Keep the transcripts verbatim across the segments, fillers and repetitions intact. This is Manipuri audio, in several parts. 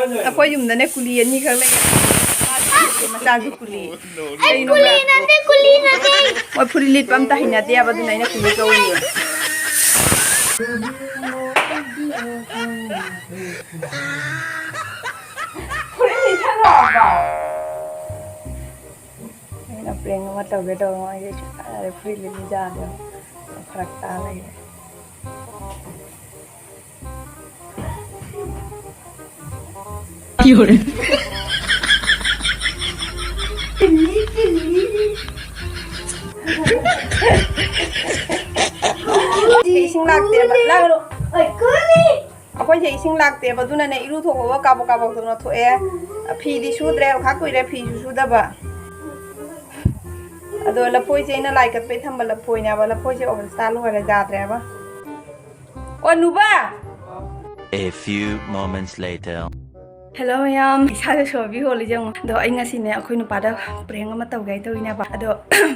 ꯑꯩꯈꯣꯏ ꯌꯨꯝꯗꯅꯦ ꯀꯨꯂꯤ ꯑꯅꯤꯈꯛ ꯂꯩ꯫ ꯃꯆꯥꯁꯨ ꯀꯨꯂꯤ꯫ ꯑꯩ ꯀꯩꯅꯣ ꯀꯨꯂꯤ ꯅꯠꯇꯦ, ꯀꯨꯂꯤ ꯅꯠꯇꯦ꯫ ꯃꯣꯏ ꯐꯨꯔꯤꯠ ꯂꯤꯠꯄ ꯑꯝꯇ ꯍꯩꯅꯗꯦꯕ, ꯑꯗꯨꯅ ꯑꯩꯅ ꯀꯨꯂꯤ ꯀꯧꯔꯤꯕ꯫ ꯐꯨꯔꯤꯠ ꯂꯤꯠꯁꯜꯂꯣ ꯍꯥꯏꯕ꯫ ꯑꯩꯅ prank ꯑꯃ ꯇꯧꯒꯦ ꯇꯧꯕ, ꯃꯥꯒꯤ ꯁꯨꯡꯌꯥ ꯌꯥꯗꯦ, ꯐꯨꯔꯤꯠ ꯂꯤꯠꯂꯨ ꯌꯥꯗꯦꯕ꯫ ꯐꯔꯛ ꯇꯥ ꯂꯩꯔꯦ꯫ ꯏꯁꯤꯡ ꯂꯥꯛꯇꯦꯕ꯫ ꯂꯥꯛꯀꯅꯨ꯫ ꯑꯩꯈꯣꯏꯁꯦ ꯏꯁꯤꯡ ꯂꯥꯛꯇꯦꯕ, ꯑꯗꯨꯅꯅꯦ ꯏꯔꯨ ꯊꯣꯛꯄꯒ ꯀꯥꯕꯛ ꯀꯥꯕꯛ ꯇꯧꯅ ꯊꯣꯛꯑꯦ꯫ ꯐꯤꯗꯤ ꯁꯨꯗ꯭ꯔꯦ, ꯉꯥꯏꯍꯥꯛ ꯀꯨꯏꯔꯦ ꯐꯤꯁꯨ ꯁꯨꯗꯕ꯫ ꯑꯗꯣ ꯂꯐꯣꯏꯁꯦ ꯑꯩꯅ ꯂꯥꯏ ꯀꯠꯄꯩ ꯊꯝꯕ ꯂꯐꯣꯏꯅꯦꯕ, ꯂꯐꯣꯏꯁꯦ ꯑꯣꯕꯁꯇꯥ ꯂꯣꯏꯔꯦ, ꯌꯥꯗ꯭ꯔꯦꯕ꯫ ꯑꯣ, ꯅꯨꯕꯥ! A few moments later. Hello ꯃꯌꯥꯝ, ꯏꯁꯥꯗ ꯁꯣꯕꯤ ꯍꯣꯜꯂꯤ ꯌꯦꯡꯉꯣ꯫ ꯑꯗꯣ ꯑꯩ ꯉꯁꯤꯅꯦ ꯑꯩꯈꯣꯏ ꯅꯨꯄꯥꯗ prank ꯑꯃ ꯇꯧꯒꯦ ꯍꯥꯏꯅ ꯇꯧꯔꯤꯅꯦꯕ꯫ ꯑꯗꯣ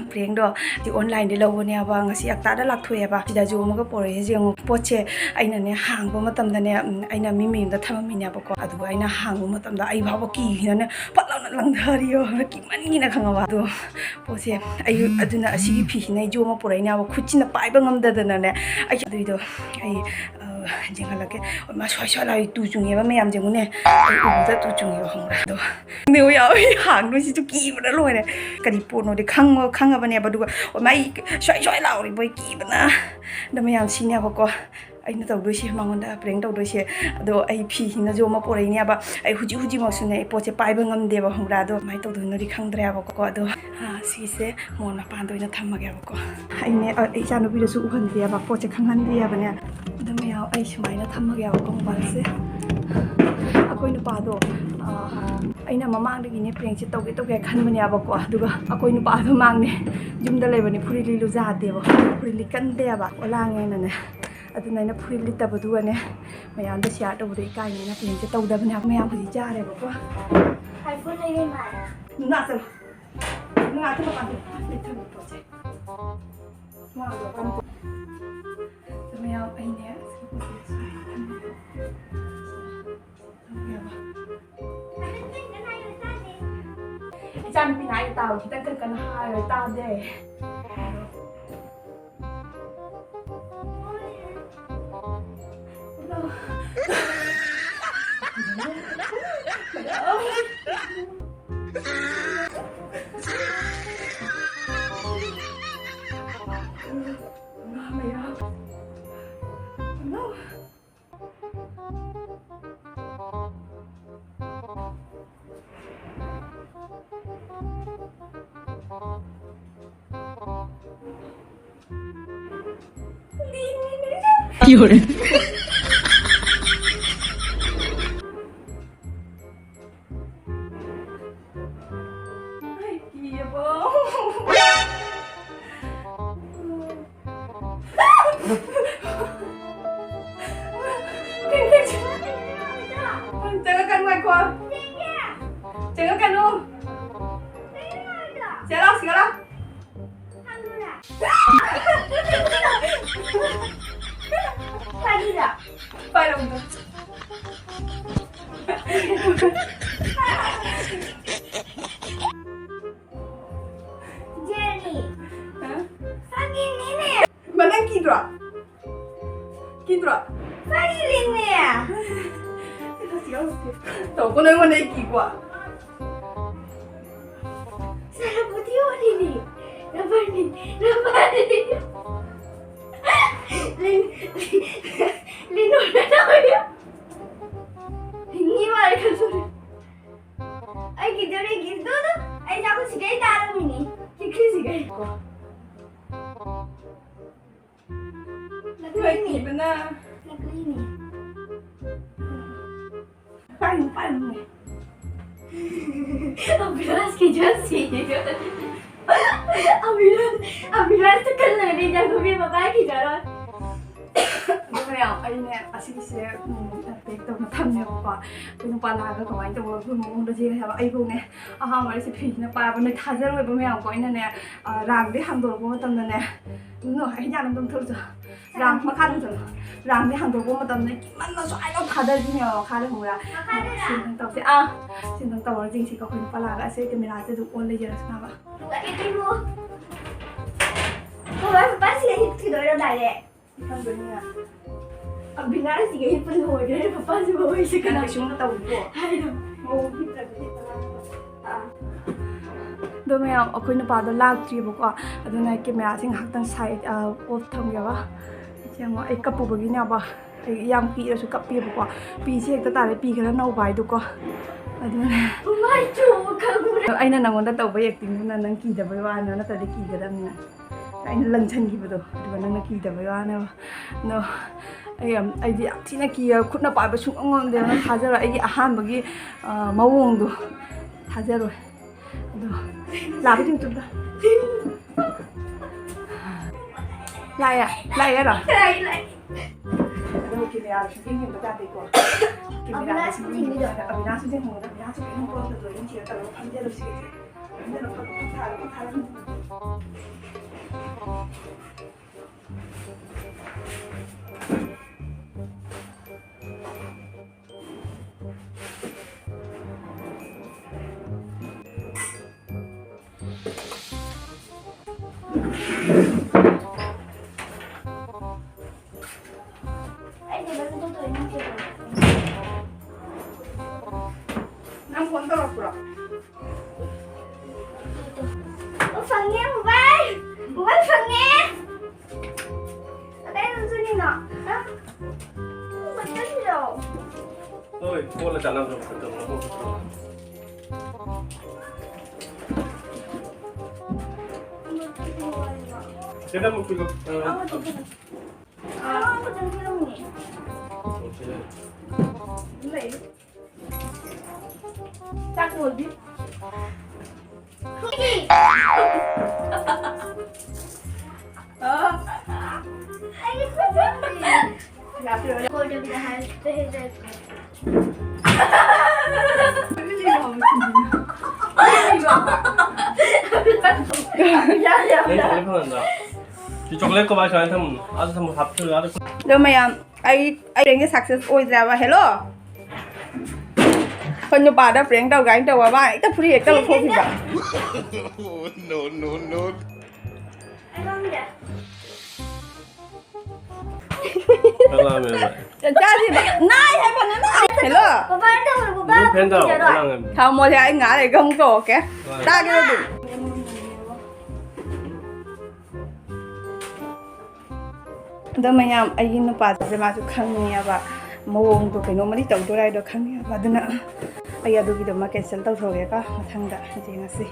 prankꯗꯣ ꯁꯤ onlineꯗꯩ ꯂꯧꯕꯅꯦꯕ, ꯉꯁꯤ ꯑꯞꯇꯥꯗ ꯂꯥꯛꯊꯣꯛꯑꯦꯕ꯫ ꯁꯤꯗꯁꯨ ꯑꯃꯒ ꯄꯣꯔꯛꯑꯦ ꯌꯦꯡꯉꯣ꯫ ꯄꯣꯠꯁꯦ ꯑꯩꯅꯅꯦ ꯍꯥꯡꯕ ꯃꯇꯝꯗꯅꯦ, ꯎꯝ, ꯑꯩꯅ ꯃꯤ ꯃꯌꯨꯝꯗ ꯊꯝꯃꯝꯃꯤꯅꯦꯕꯀꯣ꯫ ꯑꯗꯨꯒ ꯑꯩꯅ ꯍꯥꯡꯕ ꯃꯇꯝꯗ ꯑꯩ ꯐꯥꯎꯕ ꯀꯤꯗꯅ ꯐꯠ ꯂꯥꯎꯅ ꯂꯪꯊꯔꯤꯑꯕ, ꯀꯤꯃꯟꯒꯤꯅ ꯈꯪꯉꯕ꯫ ꯑꯗꯣ ꯄꯣꯠꯁꯦ ꯑꯩ ꯑꯗꯨꯅ ꯑꯁꯤꯒꯤ ꯐꯤꯁꯤꯅ ꯑꯩ ꯌꯣꯝꯃ ꯄꯨꯔꯛꯏꯅꯦꯕ, ꯈꯨꯠꯁꯤꯅ ꯄꯥꯏꯕ ꯉꯝꯗꯗꯅꯅꯦ꯫ ꯑꯩ ꯑꯗꯨꯏꯗꯣ ꯑꯩ, ꯑ, ꯌꯦꯡꯍꯜꯂꯛꯀꯦ꯫ ꯑꯣ, ꯃꯥ ꯁ꯭ꯋꯥꯏ ꯁ꯭ꯋꯥꯏ ꯂꯥꯎꯔꯤ, ꯇꯨ ꯆꯨꯡꯉꯦꯕ ꯃꯌꯥꯝ ꯌꯦꯡꯉꯨꯅꯦ꯫ ꯑꯩ ꯎꯕꯗ ꯇꯨ ꯆꯨꯡꯉꯦꯕ, ꯈꯪꯕ꯭ꯔꯥ? ꯑꯗꯣ ꯈꯪꯗꯦ, ꯌꯥꯎꯋꯤ, ꯍꯥꯡꯗꯣꯏꯁꯤꯁꯨ ꯀꯤꯕꯅ ꯂꯣꯏꯔꯦ꯫ ꯀꯔꯤ ꯄꯣꯠꯅꯣꯗꯤ ꯈꯪꯉ-, ꯈꯪꯉꯕꯅꯦꯕ, ꯑꯗꯨꯒ ꯑꯣ, ꯃꯥ ꯑꯩ ꯁ꯭ꯋꯥꯏ ꯁ꯭ꯋꯥꯏ ꯂꯥꯎꯔꯤꯕꯣꯏ ꯀꯤꯕꯅ꯫ ꯑꯗꯣ ꯃꯌꯥꯝ ꯁꯤꯅꯦꯕꯀꯣ꯫ ꯑꯩꯅ ꯇꯧꯗꯣꯏꯁꯦ, ꯃꯉꯣꯟꯗ prank ꯇꯧꯗꯣꯏꯁꯦ꯫ ꯑꯗꯣ ꯑꯩ ꯐꯤꯁꯤꯅꯁꯨ ꯑꯃ ꯄꯣꯔꯛꯏꯅꯦꯕ꯫ ꯑꯩ ꯍꯧꯖꯤꯛ ꯍꯧꯖꯤꯛꯃꯛꯁꯨꯅꯦ ꯑꯩ ꯄꯣꯠꯁꯦ ꯄꯥꯏꯕ ꯉꯝꯗꯦꯕ, ꯈꯪꯕ꯭ꯔꯥ? ꯑꯗꯣ ꯀꯃꯥꯏꯅ ꯇꯧꯗꯣꯏꯅꯣꯗꯤ ꯈꯪꯗ꯭ꯔꯦꯕꯀꯣ꯫ ꯑꯗꯣ, ꯑꯥ, ꯁꯤꯁꯦ ꯃꯣꯟ ꯃꯄꯥꯟꯗ ꯑꯣꯏꯅ ꯊꯝꯃꯒꯦꯕꯀꯣ꯫ ꯑꯩꯅꯦ, ꯑ, ꯑꯩ ꯏꯆꯥꯅꯨꯄꯤꯗꯁꯨ ꯎꯍꯟꯗꯦꯕ, ꯄꯣꯠꯁꯦ ꯈꯪꯍꯟꯗꯦꯕꯅꯦ꯫ ꯑꯗꯣ ꯃꯌꯥꯝ, ꯑꯩ ꯁꯨꯃꯥꯏꯅ ꯊꯝꯃꯒꯦꯕꯀꯣ, ꯃꯣꯕꯥꯏꯜꯁꯦ꯫ ꯑꯩꯈꯣꯏ ꯅꯨꯄꯥꯗꯣ, ꯑꯥ, ꯑꯩꯅ ꯃꯃꯥꯡꯗꯒꯤꯅꯦ prankꯁꯦ ꯇꯧꯒꯦ ꯇꯧꯒꯦ ꯈꯟꯕꯅꯦꯕꯀꯣ꯫ ꯑꯗꯨꯒ ꯑꯩꯈꯣꯏ ꯅꯨꯄꯥꯗꯣ ꯃꯥꯡꯅꯦ ꯌꯨꯝꯗ ꯂꯩꯕꯅꯦ, ꯐꯨꯔꯤꯠ ꯂꯤꯠꯂꯨ ꯌꯥꯗꯦꯕ, ꯐꯨꯔꯤꯠ ꯂꯤꯠꯀꯟꯗꯦꯕ꯫ ꯑꯣ, ꯂꯥꯡꯉꯦꯅꯅꯦ꯫ ꯑꯗꯨꯅ ꯑꯩꯅ ꯐꯨꯔꯤꯠ ꯂꯤꯠꯇꯕꯗꯨꯒꯅꯦ ꯃꯌꯥꯝꯗ share ꯇꯧꯕꯗꯣ ꯏꯀꯥꯏꯅꯦꯅ prankꯁꯦ ꯇꯧꯗꯕꯅꯦ꯫ ꯃꯌꯥꯝ ꯍꯧꯖꯤꯛ ꯌꯥꯔꯦꯕꯀꯣ꯫ ꯅꯨꯡꯉꯥꯏ ꯆꯠꯂꯣ꯫ ꯅꯨꯡꯉꯥꯏ ꯆꯠꯂꯣ, ꯃꯄꯥꯟꯗ ꯂꯤꯠꯊꯕ ꯄꯣꯠꯁꯦ꯫ ꯃꯌꯥꯝ ꯑꯩꯅꯦ ꯁꯤ ꯄꯣꯠꯁꯦ ꯁꯨꯃꯥꯏꯅ ꯊꯝꯃꯦ꯫ ꯅꯨꯄꯤꯅ ꯍꯥꯏ ꯇꯥꯕ ꯈꯤꯇꯪ ꯀꯟ ꯀꯟꯅ ꯍꯥꯏꯔ ꯇꯥꯗꯦ꯫ ꯆꯪꯉꯛꯀꯅꯨ, ꯉꯥꯏꯈꯣ꯫ ꯆꯪꯉꯛꯀꯅꯨ꯫ ꯁꯤꯗ ꯂꯥꯎ, ꯁꯤꯗ ꯂꯥꯎ꯫ ꯄꯥꯏꯔꯝꯃꯣ꯫ ꯖꯦꯅꯤ꯫ ꯍꯥ? ꯐꯥꯒꯤꯅꯤꯅꯦ꯫ ꯃꯥ ꯅꯪ ꯀꯤꯗ꯭ꯔꯣ? ꯀꯤꯗ꯭ꯔꯣ? ꯐꯥꯒꯤꯅꯤꯅꯦ꯫ ꯇꯧꯀꯣ, ꯅꯪꯉꯣꯟꯗ ꯑꯩ ꯀꯤꯀꯣ꯫ ꯁꯥꯔꯕꯨꯗꯤ ꯑꯣꯜꯂꯤꯅꯦ꯫ ꯔꯕꯔꯅꯤ, ꯔꯕꯔꯅꯤ꯫ ꯂꯤꯟ-, ꯂꯤꯟ ꯑꯣꯏꯔ ꯇꯧꯔꯤ꯫ ꯍꯤꯡꯉꯤ ꯃꯥꯜꯂꯦ ꯈꯜꯂꯨꯔꯦ꯫ ꯑꯩꯒꯤꯗꯨ, ꯑꯩꯒꯤꯗꯨ, ꯑꯩ ꯆꯥꯛꯈꯨꯝꯁꯤꯒꯩ ꯇꯥꯔꯝꯃꯤꯅꯤ꯫ ꯈꯤꯈ꯭ꯔꯤꯁꯤꯒꯩ꯫ ꯅꯣꯏ ꯀꯤꯕꯅ꯫ ꯅꯀꯂꯤꯅꯤ꯫ ꯄꯥꯏꯅꯨ, ꯄꯥꯏꯅꯨꯅꯦ꯫ ꯑꯚꯤꯂꯥꯁꯀꯤ ꯖꯣꯟꯁꯤ꯫ ꯑꯚꯤꯂꯥꯁ, ꯑꯚꯤꯂꯥꯁꯇ ꯈꯜꯂꯒꯅꯦ ꯏꯟꯖꯥꯡ ꯈꯨꯕꯤ ꯃꯄꯥ ꯀꯤꯖꯔꯣꯏ꯫ ꯑꯗꯨ ꯃꯌꯥꯝ, ꯑꯩꯅꯦ ꯑꯁꯤꯒꯤꯁꯦ, ꯎꯝ, pack ꯇꯧꯅ ꯊꯝꯃꯦꯕꯀꯣ꯫ ꯑꯩꯈꯣꯏ ꯅꯨꯄꯥ ꯂꯥꯛꯑꯒ ꯀꯃꯥꯏꯅ ꯇꯧꯕ ꯑꯩꯈꯣꯏ ꯃꯑꯣꯡꯗ ꯆꯦꯜꯂꯦ ꯍꯥꯏꯕ꯫ ꯑꯩꯕꯨꯅꯦ ꯑꯍꯥꯟꯕ ꯑꯩꯁꯦ ꯐꯤꯁꯤꯅ ꯄꯥꯏꯕ ꯅꯣꯏ ꯊꯥꯖꯔꯣꯏꯕ ꯃꯌꯥꯝꯀꯣ꯫ ꯑꯩꯅꯅꯦ, ꯑ, ꯔꯥꯡꯗꯩ ꯍꯥꯡꯗꯣꯔꯛꯄ ꯃꯇꯝꯗꯅꯦ, ꯅꯣ, ꯑꯩ ꯌꯥꯅꯕ ꯑꯗꯨꯝ ꯊꯣꯛꯂꯛꯆꯣ꯫ ꯔꯥꯝ, ꯃꯈꯥ ꯊꯝꯖꯜꯂꯣ꯫ ꯔꯥꯝꯁꯦ ꯍꯥꯡꯗꯣꯛꯄ ꯃꯇꯝꯗ ꯀꯤꯃꯟꯅ ꯁ꯭ꯋꯥꯏꯗ ꯊꯥꯗꯗꯣꯏꯅꯦꯕ, ꯃꯈꯥꯗ ꯈꯪꯕ꯭ꯔꯥ? ꯃꯈꯥꯗ ꯁꯤ ꯑꯗꯨꯝ ꯇꯧꯁꯦ꯫ ꯑꯥ, ꯁꯤ ꯑꯗꯨꯝ ꯇꯧꯔ ꯌꯦꯡꯁꯤꯀꯣ꯫ ꯑꯩꯈꯣꯏ ꯅꯨꯄꯥ ꯂꯥꯛꯑꯒ ꯑꯁꯦ ꯀꯦꯃꯦꯔꯥꯁꯦ ꯑꯗꯨꯝ ꯑꯣꯟ ꯂꯩꯖꯔꯁꯅꯕ꯫ ꯍꯣꯏ, ꯄꯄꯥꯁꯤꯒ ꯍꯤꯞꯈꯤꯗꯣꯏꯔꯣ direct? ꯈꯪꯗꯣꯏꯅꯤꯅ꯫ ꯑꯕꯤꯅꯥꯁꯤꯒ ꯍꯤꯞꯄ ꯂꯣꯏꯈ꯭ꯔꯦ, ꯄꯄꯥꯁꯤꯒ ꯋꯥꯔꯤ ꯁꯥꯟꯅ-, ꯀꯩꯁꯨꯝ ꯇꯧꯗ꯭ꯔꯣ? ꯍꯥꯏꯗꯣ꯫ ꯃꯑꯣꯡ ꯍꯤꯞꯇ꯭ꯔꯗꯤ ꯍꯤꯞꯄ ꯂꯥꯛꯄ꯫ ꯑꯥ꯫ ꯑꯗꯣ ꯃꯌꯥꯝ, ꯑꯩꯈꯣꯏ ꯅꯨꯄꯥꯗꯣ ꯂꯥꯛꯇ꯭ꯔꯤꯕꯀꯣ, ꯑꯗꯨꯅ ꯀꯦꯃꯦꯔꯥꯁꯦ ꯉꯥꯏꯍꯥꯛꯇꯪ side, ꯑ, off ꯊꯝꯒꯦꯕ꯫ ꯌꯦꯡꯉꯣ, ꯑꯩ ꯀꯞꯄꯨꯕꯒꯤꯅꯦꯕ꯫ ꯑꯩ ꯌꯥꯝ ꯄꯤꯛꯑꯁꯨ ꯀꯞꯄꯦꯕꯀꯣ꯫ ꯄꯤꯁꯦ ꯍꯦꯛꯇ ꯇꯥꯔꯦ, ꯄꯤ ꯈꯔ ꯅꯧꯕ ꯍꯥꯏꯗꯣꯀꯣ꯫ ꯑꯗꯨꯅꯦ꯫ ꯃꯥꯏ ꯆꯣ ꯈꯪꯕ꯭ꯔꯥ? ꯑꯩꯅ ꯅꯪꯉꯣꯟꯗ ꯇꯧꯕ actingꯗꯨꯅ ꯅꯪ ꯀꯤꯗꯕꯩ ꯋꯥꯅꯦ, ꯅꯠꯇ꯭ꯔꯗꯤ ꯀꯤꯒꯗꯕꯅꯤꯅ꯫ ꯑꯩꯅ ꯂꯪꯁꯟꯈꯤꯕꯗꯣ, ꯑꯗꯨꯒ ꯅꯪꯅ ꯀꯤꯗꯕꯩ ꯋꯥꯅꯦꯕ꯫ ꯑꯗꯣ ꯑꯩ ꯌꯥꯝ, ꯑꯩꯗꯤ ꯌꯥꯝ ꯊꯤꯅ ꯀꯤꯌꯦ, ꯈꯨꯠꯅ ꯄꯥꯏꯕ ꯁꯨꯡꯉꯝ ꯉꯝꯗꯦ꯫ ꯅꯪ ꯊꯥꯖꯔꯣꯏ, ꯑꯩꯒꯤ ꯑꯍꯥꯟꯕꯒꯤ, ꯑ, ꯃꯑꯣꯡꯗꯣ ꯊꯥꯖꯔꯣꯏ꯫ ꯑꯗꯣ ꯂꯥꯛꯄ ꯊꯤꯡ ꯇꯨꯝꯗ꯫ ꯂꯥꯛꯑꯦ, ꯂꯥꯛꯑꯦ ꯌꯥꯔꯣ? ꯂꯥꯛꯑꯦ, ꯂꯥꯛꯑꯦ꯫ ꯑꯗꯣ ꯀꯦꯃꯦꯔꯥꯗ ꯁꯨꯡꯌꯦꯡ ꯌꯦꯡꯕ ꯌꯥꯗꯦꯀꯣ꯫ ꯀꯦꯃꯦꯔꯥꯗ ꯑꯕꯤꯅꯥꯁ ꯁꯨꯡꯌꯦꯡ ꯌꯦꯡꯕ ꯌꯦꯡꯕꯤꯌꯣ꯫ ꯌꯥꯗꯦ꯫ ꯑꯕꯤꯅꯥꯁꯁꯨ ꯌꯦꯡꯍꯧꯒꯗꯕꯅꯤ꯫ ꯑꯕꯤꯅꯥꯁꯁꯨ ꯀꯩꯅꯣ ꯄꯣꯔꯛꯇ ꯗ꯭ꯔꯣꯌꯤꯡ ꯊꯤꯔ ꯇꯧꯔꯒ ꯐꯝꯖꯜꯂꯨ ꯁꯤꯗꯤ꯫ ꯐꯝꯖꯜꯂꯨ, ꯐꯝ, ꯐꯝ ꯊꯥꯔꯣ, ꯐꯝ ꯊꯥꯔꯣ꯫ ꯅꯪ ꯐꯣꯟ ꯇꯧꯔꯛꯄ꯭ꯔꯣ? ꯑꯣ, ꯐꯪꯉꯦ, ꯃꯣꯕꯥꯏꯜ! ꯃꯣꯕꯥꯏꯜ ꯐꯪꯉꯦ! ꯀꯗꯥꯏꯗ ꯆꯠꯂꯤꯅꯣ? ꯍꯥ? ꯀꯗꯥꯏ ꯆꯠꯂꯤꯅꯣ? ꯍꯣꯏ, ꯀꯣꯟꯅ ꯆꯥꯅꯕꯗꯣ ꯈꯛꯇ ꯇꯧꯔꯣ꯫ ꯁꯤꯗ ꯑꯃꯨꯛ ꯄꯤꯔꯣ꯫ ꯑ, ꯑꯃ ꯆꯠꯂꯤꯅꯣ꯫ ꯑ, ꯑꯃ ꯆꯠꯂꯤꯅꯣ꯫ ꯂꯩ꯫ ꯆꯥꯛ ꯂꯣꯏꯗ꯭ꯔꯤ꯫ ꯌꯥꯔꯦ, ꯌꯥꯔꯦ, ꯌꯥꯔꯦ꯫ ꯅꯪ ꯇꯦꯂꯤꯐꯣꯟ ꯅꯠꯇ꯭ꯔꯣ? ꯁꯤ ꯆꯣꯀ꯭ꯂꯦꯠ ꯀꯃꯥꯏ ꯁꯨꯃꯥꯏꯅ ꯊꯝꯃꯨ? ꯑꯥꯗ ꯊꯝꯃꯨ, ꯍꯥꯞꯆꯤꯜꯂꯨ, ꯑꯥꯗ꯫ ꯑꯗꯣ ꯃꯌꯥꯝ, ꯑꯩ ꯑꯩ ꯄ꯭ꯔꯦꯡꯁꯦ ꯁꯛꯁꯦꯁ ꯑꯣꯏꯗ꯭ꯔꯦꯕ꯫ ꯍꯦꯜꯂꯣ, ꯑꯩꯈꯣꯏ ꯅꯨꯄꯥꯗ ꯄ꯭ꯔꯦꯡ ꯇꯧ ꯀꯥꯏꯅ ꯇꯧꯕ, ꯃꯥ ꯍꯦꯛꯇ ꯐꯨꯔꯤꯠ ꯍꯦꯛꯇ ꯂꯧꯊꯣꯛꯈꯤꯕ꯫ No, no, no. ꯆꯥꯛ ꯂꯥꯝꯃꯦꯕ꯫ ꯆꯥꯁꯤꯕ, ꯅꯥꯏ ꯍꯥꯏꯕ ꯅꯪ꯫ ꯍꯦꯜꯂꯣ꯫ ꯕ꯭ꯂꯨ ꯐꯦꯟ ꯊꯥꯔꯛꯑꯣ, ꯆꯥꯛ ꯂꯥꯝꯃꯦꯕ꯫ ꯊꯝꯃꯣꯁꯦ, ꯑꯩ ꯉꯥꯏꯍꯥꯛ ꯂꯩꯔꯒ ꯑꯃꯨꯛ ꯇꯧꯔꯛꯀꯦ꯫ ꯇꯥꯒꯦꯔꯣ ꯑꯗꯨꯝ? ꯑꯗꯣ ꯃꯌꯥꯝ, ꯑꯩꯒꯤ ꯅꯨꯄꯥꯁꯦ ꯃꯥꯁꯨ ꯈꯪꯉꯦꯕ, ꯃꯑꯣꯡꯗꯣ ꯀꯩꯅꯣꯝꯃꯗꯤ ꯇꯧꯗꯣꯔꯦ ꯍꯥꯏꯗꯣ ꯈꯪꯉꯦꯕ꯫ ꯑꯗꯨꯅ ꯑꯩ ꯑꯗꯨꯒꯤꯗꯃꯛ ꯀꯦꯟꯁꯦꯜ ꯇꯧꯊꯣꯛꯑꯒꯦꯀꯣ, ꯃꯊꯪꯗ ꯌꯦꯡꯉꯁꯤ꯫